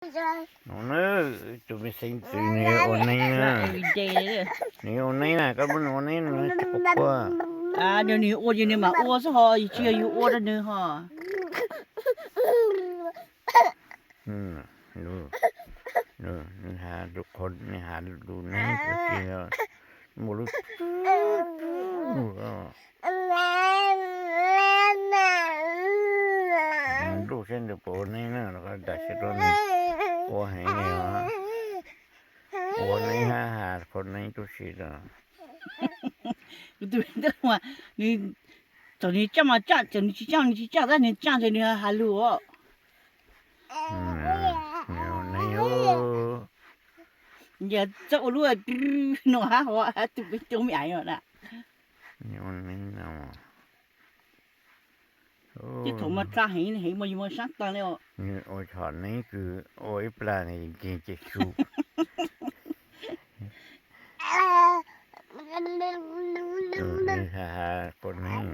No na, tus me xeeb ntxwv nws ua neeb na. Nws ua neeb na, koj muab nws ua neeb nws quaj quaj. Nws ua ces nws mam ua xwb ho, tsis yog yus ua rau nws ho. Nws has lus neeb, muaj lub ntuj saib nws puas ua neeb na, los tam sim no ua heev li os. Ua neeb hab has qhua neeb tub si rau. Kuv tus me tub mas nws txawm nws tseej mas tseej, txawm nws tsis tseej nws tsis tseej tab nws tseej ces nws has lus os. Nws ua neeb, nws txawj ua lub no hab ho, tus me tub me aiv no na. Nws ua neeb no. Tej thaum mas tsa heev heev mas yus mas sab tag li os. Nws ua tshom neeb kws ua ib plag nws nkeeg ces su. Nws has has qhua neeb.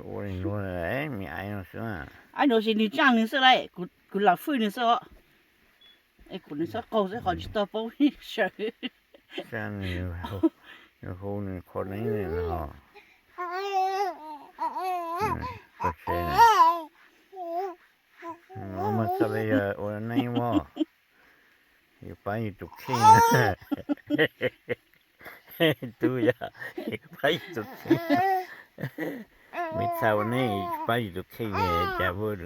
Ua li no, me aiv no xwb. Aiv no ces nws tseej nws xwb lauj, kuv lam fwj nws xwb os. Es kuv nws txhob qaug xwb qhov tsis tau paub sawv. Tseej nws, hu nws qhua neeb no. Mas txhaj li yog ua neeb mog, yuav pab yus tus kheej. Tub yog pab yus tus kheej, me txha ua neeb pab yus tus kheej cas pub.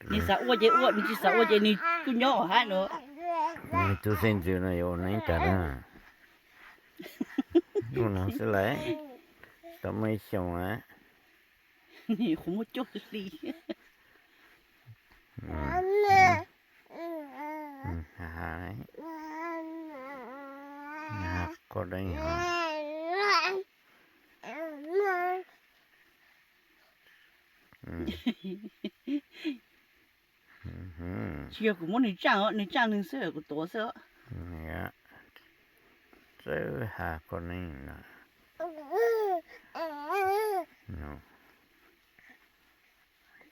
Nws xav ua ces ua, nws tsis xav ua ces nws kuj nyob hab no. Nws tus xeeb ntxwv no yuav ua neeb tag na. Hnub no xwb lawm, tau muaj ib xyoos lawm. Qhov muaj cuaj hli. Qhov deeb. Tsis yog kuv muab nws tseej os, nws tseej nws xwb, kuv tuav xwb os. Txawj has qhua neeb no.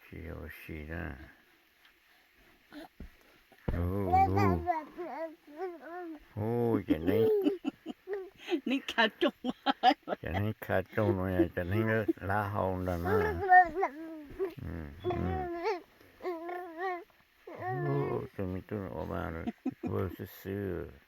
Tsis yog ua si na. Ub, cov neeb, neeb kha rooj, cov neeb kha rooj no yog cov neeb hlab hau ntag na. Tus me tub no ua mas vwg xwb xwb.